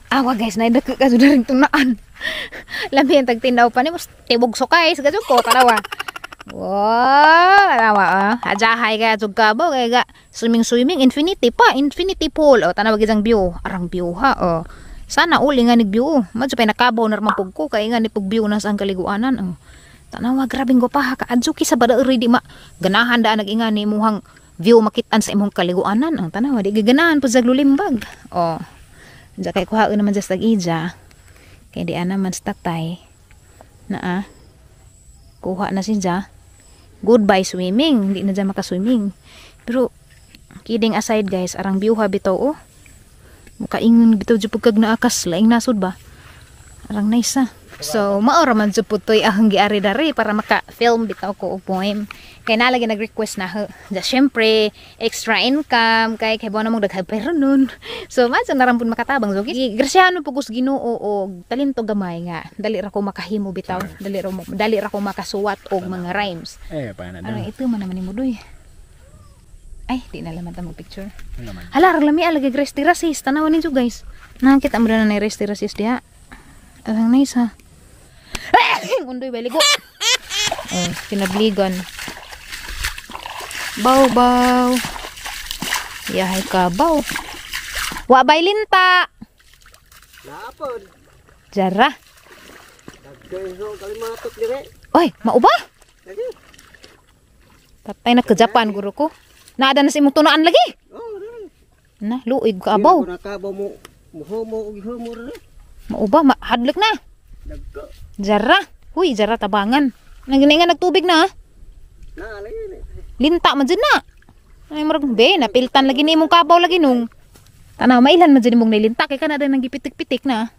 Awa guys, naidagko ka jud ring tunaan. Lami ang tagtinaw pa ni mas tibog sukay sa gajud ko tanawa. Wow, tanawa ah. Hajahay ka jud ka ba kay ga swimming swimming infinity pa, infinity pool. Oh, tanawa gid ang view. Arang view ha oh. Sana uli nga nig view. Madyo pa nakabaw na ramang pug ko kay nga ni pug view na sa ang kaliguanan. Oh. Tanawa grabing gwapa ha kaadyo ki sa bada di ma ganahan daan nag-inga ni imuhang view makitaan sa imong kaliguanan. Ang tanawa di giganahan pud sa lulimbag. Oh. Diya kay kuhaon naman sa tag-ija. Kay di ana man sa tatay. Naa. Kuha na siya. Goodbye swimming. Hindi na dyan makaswimming. Pero, kidding aside guys, arang view ha bitaw oh. Mukaingon bitaw dyan pagkag naakas. Laing nasod ba? Arang nice ha. So, maora man jud po to'y ahang giari dari para maka-film bitaw ko og poem. Kay nalagi nag-request na ha. Ja, syempre, extra income kay kay buwan mong daghang pera nun. So, madyo na pud makatabang. So, grasyahan mo pugos Ginoo og talento gamay nga. Dali ra ko makahimo bitaw. Dali ra ko makasuwat og mga rhymes. Eh, paano Ano daw? ito man naman ni Mudoy. Ay, di na laman ta mo picture. Ano naman? Hala, rag lami lagi rice terraces. Tanawan ninyo guys. Nakita mo na na rice terraces diha. Ang nice ha. Undoy baligo. Oh, kinabligan. Baw baw. Yahay ka baw. Wa bay linta. Lapod. Jara. Dagkay kalimatot dire. Oy, mauba? Lagi. Patay na ka-Japan guro ko. Naada na sa imong tunaan lagi. Oh, dire. Na, luig ka abaw. Nakabaw mo muhomo og homo dire. Mauba, ma hadlok na. Dagko. Jara. Huy, jara tabangan. Nagini nga nagtubig na. Ah. Na lagi ni. Linta man dyan na. Ay, murag be, napiltan lagi ni imong kabaw lagi nung. Tanaw, mailan man dyan imong nilinta. Kay ka na din nang gipitik-pitik na.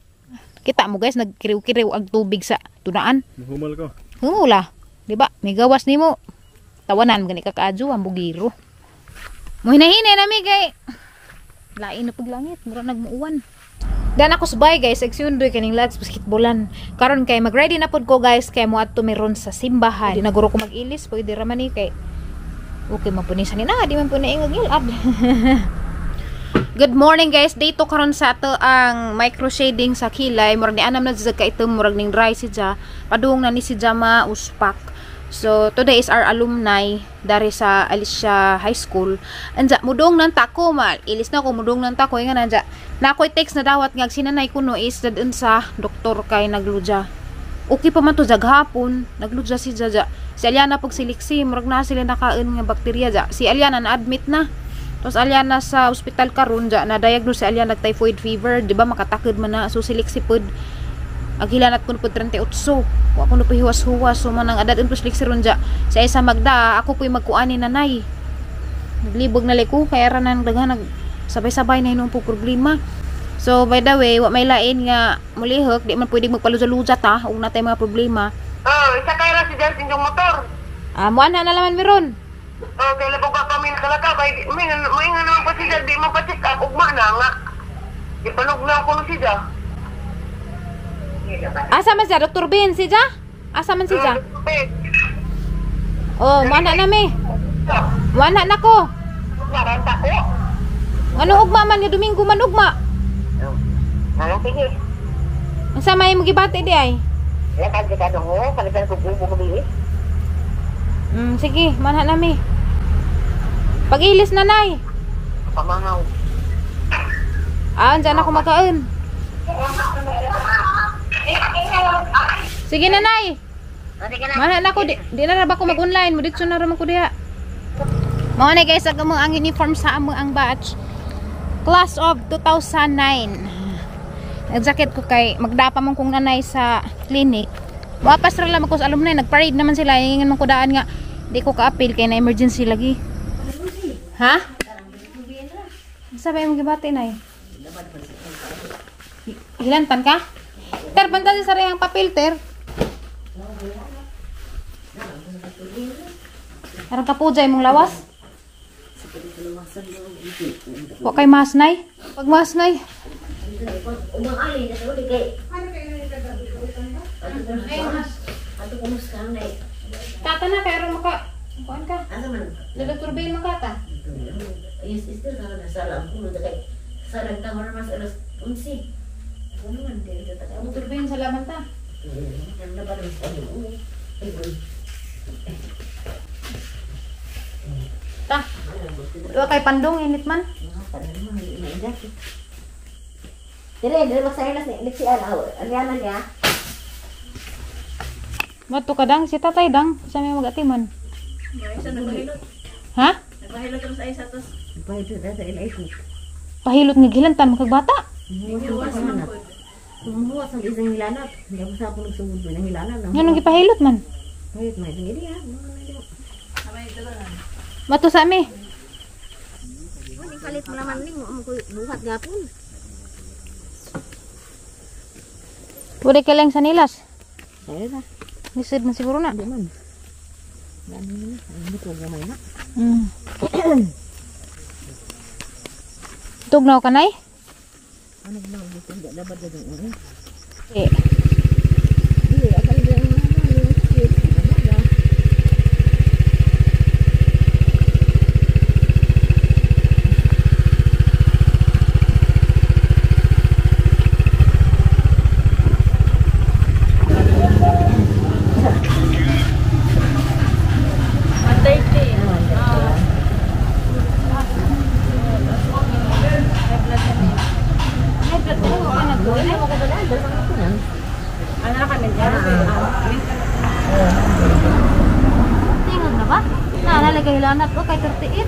Kita mo guys, nagkiriw-kiriw ang tubig sa tunaan. Muhumal ko. Humula. Di ba? May gawas nimo. Tawanan gani ka kaadyo ang bugiro. Mo hinahinay na mi kay lain na paglangit, mura nagmuuwan. Dan ako subay guys, agsyundoy kaning lads basketballan. Karon kay mag-ready na pod ko guys kay moadto mi ron sa simbahan. Di na guro ko mag-ilis, pwede ra man ni kay okay man po ni sa nina, di man po na ingag ilad. Good morning guys. Dito karon sa ato ang micro shading sa kilay. Murag ni anam na jud ka itom, murag ning dry si ja. Padung na ni si ja mauspak. So today is our alumni dari sa Alicia High School. Anja mudong nang tako mal. Ilis na ko mudong nang tako nga nanja. Na ako'y text na dawat nga sinanay kuno is dadun sa doktor kay nagludya. Okay pa man to jag hapon, nagludya si Jaja. Si Aliana pag siliksi, murag na sila nakain nga bakterya ja. Si Aliana na-admit na. Tapos Aliana sa ospital karon ja na diagnose si Aliana nag typhoid fever, di ba makatakod man na so siliksi pod. Aghilanat ko pod 38. Wa ko no hiwas-huwas so man ang adad po siliksi ron ja. Sa isa magda ako po'y magkuani nanay. Naglibog na ko kaya ra nang daghan nag sabay-sabay na hinuon po problema. So by the way, wa may lain nga mulihok, di man pwede magpaluja-luja ta ug natay mga problema. Oh, isa kay ra si Justin yung motor. Ah, mo na naman meron. Oh, kay labog ka kami nakalaka bay may may nga naman pa siya di mo pa check up ugma na nga. Ipanog na ako siya. Asa man siya, Dr. Ben, si Ja? Asa man si Ja? Oh, mo na mi. Mo na ko. Maranta ko. Ano ugma man nga Domingo man ugma? Ano sige. Unsa may mo gibati di ay? Lakad ka dong mo, palitan ko bubo ko bi. Sige, manha na mi. Pag-ilis na nay. Pamahaw. Ah, andyan ako makaon. Sige na nay. Manha na ko di, di na ra ba ko mag-online, mo didto na ra man ko diha. Mao na guys, ang among ang uniform sa among ang batch. Class of 2009. Nag-jacket ko kay magdapa man kong nanay sa clinic. Wapas ra lang ako sa alumni, nag-parade naman sila, ingon man ko daan nga di ko ka-appeal kay na emergency lagi. Ha? Sabi mo gibati nay? Hilantan ka? Ter, banta sa ang papel, ter. Arang kapujay mong lawas? Wa kay mas nay? Pag mas nay. Tata na kay aron maka kuan ka. Lalaturbayin man kata. Turbin sa laman ta. Ta. Wa kay pandong init man. Dire, dire magsaylas ni Lixian aw. Alyanan niya. Mato ka dang si tatay dang sa may magatiman. Ha? Pwede na sa ilay ko. Pahilot nga gilantan makagbata. Kumuha sa isang hilanat. Hindi ako sa ako nagsugod ng hilanat. Nganong gipahilot man? Wait, may hindi ya. Mato sa mi. Ano kalit mo naman ning mo ko buhat gapon. Pwede ka lang sa nilas. Ayun na. Lisod man siguro na. Di man. Ano na? Ano ko gamay na. Tugnaw ka nay? Ano ba dito dapat dito. Eh. Di akal di Tingog na ba? Nalagay hilanat o kay 38.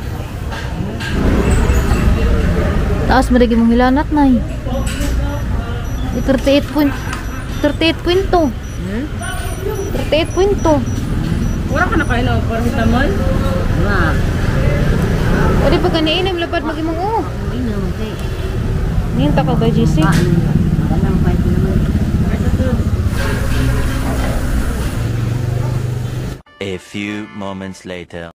Taas mo rin mong hilanat nay. 38.2. 38.2. Wala ka na kain ng paracetamol? Wala. Pwede pa ka niinom, lapad mag-imong oo. Inom kay. Ninta ka ba, GC? Ganang fight naman. A few moments later.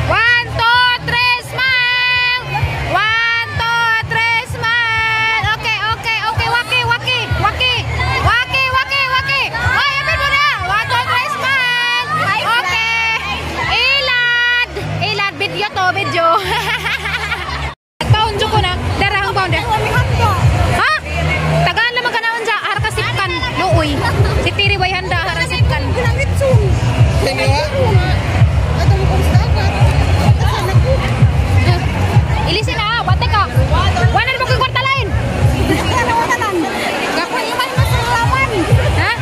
One, two, three, smile! 1, 2, 3, smile! Okay, okay, okay, waki, waki, waki, waki, waki, waki. Ay, apil mo na! 1, 2, 3, smile! Okay. Ilad! Ilad, video to, video. Paunjo ko na. Darahang paunjo. Ha? Tagaan lamang ka na unja. Har ka sipkan. Luoy. Si Tiri way handa har sipkan. Ilisin na, bate ka. Wala na mo kay kwarta lain. Ha?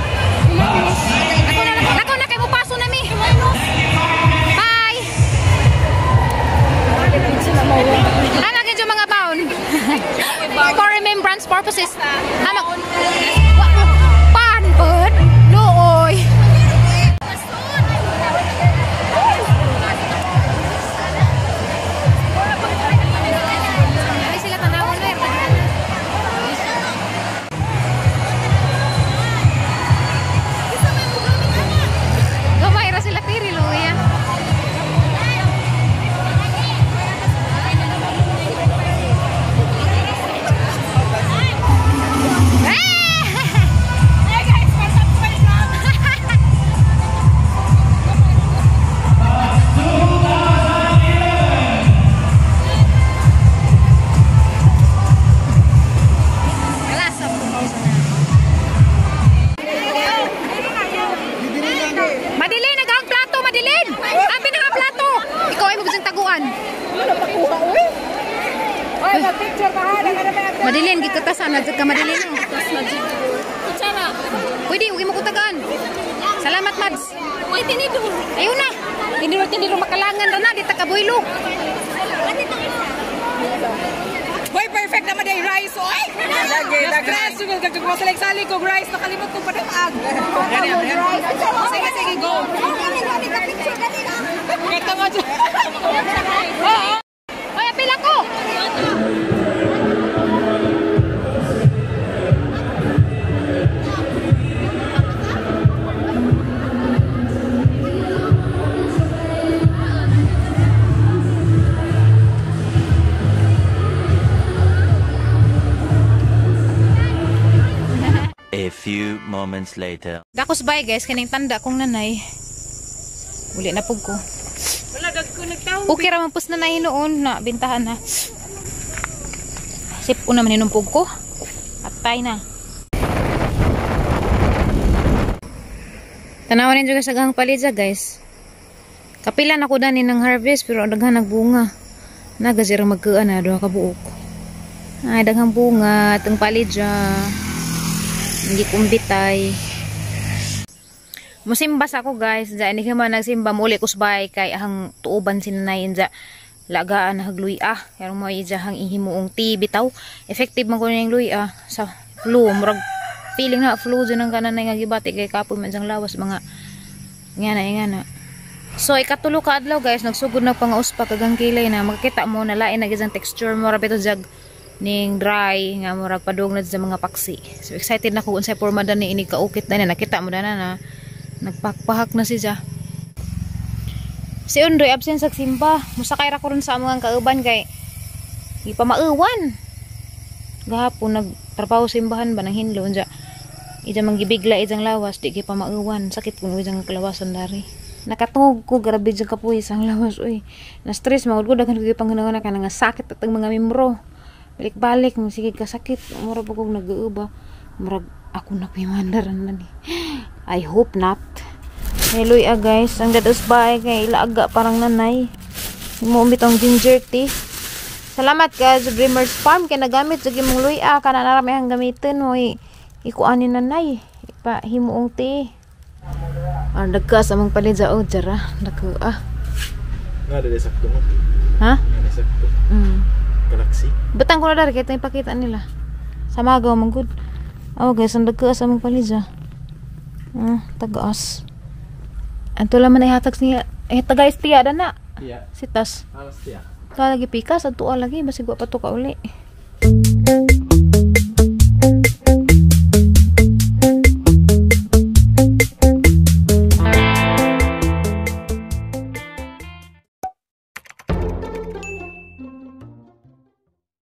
Ako na, ako na kay mo paso na mi. Bye. Ano gyud yung mga baon? For remembrance purposes. Ano? Pan pud. Luoy. Ay sila tanawon mer. Gamay ra sila piri luoy. Ah. Alas, Madilin, nagaang plato, Madilin! Ang pinaka-plato! Ikaw ay mabusang taguan. Oy, mag-picture ka ha. Madilin, gikatasan na ka Madilin. Pwede, huwag mo kutagaan. Salamat, Mads. Ayun na. Tiniro-tiniro makalangan ra na, di ta kabuilo. Hoy, perfect naman yung rice, oy! Lagi, lagi. Stress, yung gagagawa kog rice, nakalimot ko pa ng ag. Sige, sige, go. Kata mo dyan. Hoy, apil ako! A few moments moments later. Dakos bay guys, kaning tanda kong nanay. Uli na pug ko. Wala dagko nagtawo. Okay ra man pus nanay noon na bintahan na. Sip una man hinumpog ko. Atay na. Tanawan ninyo guys aghang palidya guys. Kapila na ko dani ng harvest pero ang daghan nagbunga. Nagazira magkuan na duha ka buok. Ay daghang bunga atong palidya. Hindi kumbitay. Musimbas ako guys. Diya ini man nagsimba muli kusbay kay ahang tuoban sinanay dya. Lagaan na hagluy ah. Pero mo ija hang ihimuong tea bitaw. Effective man ko ning luy ah sa flu murag feeling na flu dyan ang kananay nga gibati kay kapoy man siyang lawas mga nga na. So ikatulo ka adlaw guys, nagsugod na pangauspa kagang kilay na makita mo na lain na gid texture mo ra bitaw jag ning dry nga murag padung na sa mga paksi. So excited na ko unsay porma dani ini kaukit na ni nakita mo na na nagpakpahak na siya. Si Undoy absent sa simba. Musakay ra ko ron sa among kauban kay di pa mauwan. Gahapon nagtrabaho simbahan ba nang hinlo unja. Ija manggibigla ijang lawas di kay pa mauwan. Sakit kun ijang kalawasan dari. Nakatungog ko grabe jud kapuy ang lawas oy. Na stress magud ko daghan ko gipanghunaon na kanang sakit atang mga membro. Balik-balik mo sige kasakit mura pa kog nag-uuba. Murag ako na pimandaran na ni. I hope not. Hello ah guys, ang dados bahay kay ilaaga parang nanay. Mo bitong ginger tea. Salamat ka sa Dreamers Farm kay nagamit sa imong luya kana na rami ang gamitin mo ikuanin nanay. Ipa himuong tea. Ang dagka sa among palidya oh jara dagka ah. Nga dili sakto mo. Ha? Nga ni sakto. Galaxy. Batang ko na dari kay ipakita nila. Sa magaw man gud. Oh guys, ang dagka sa among palidya. Ah, tagaas. Anto laman ay hatag niya. Eh, taga istiya na. Iya. Sitas. Alas tiya. Ka lagi pikas, adto lagi basig wa pa to ka uli.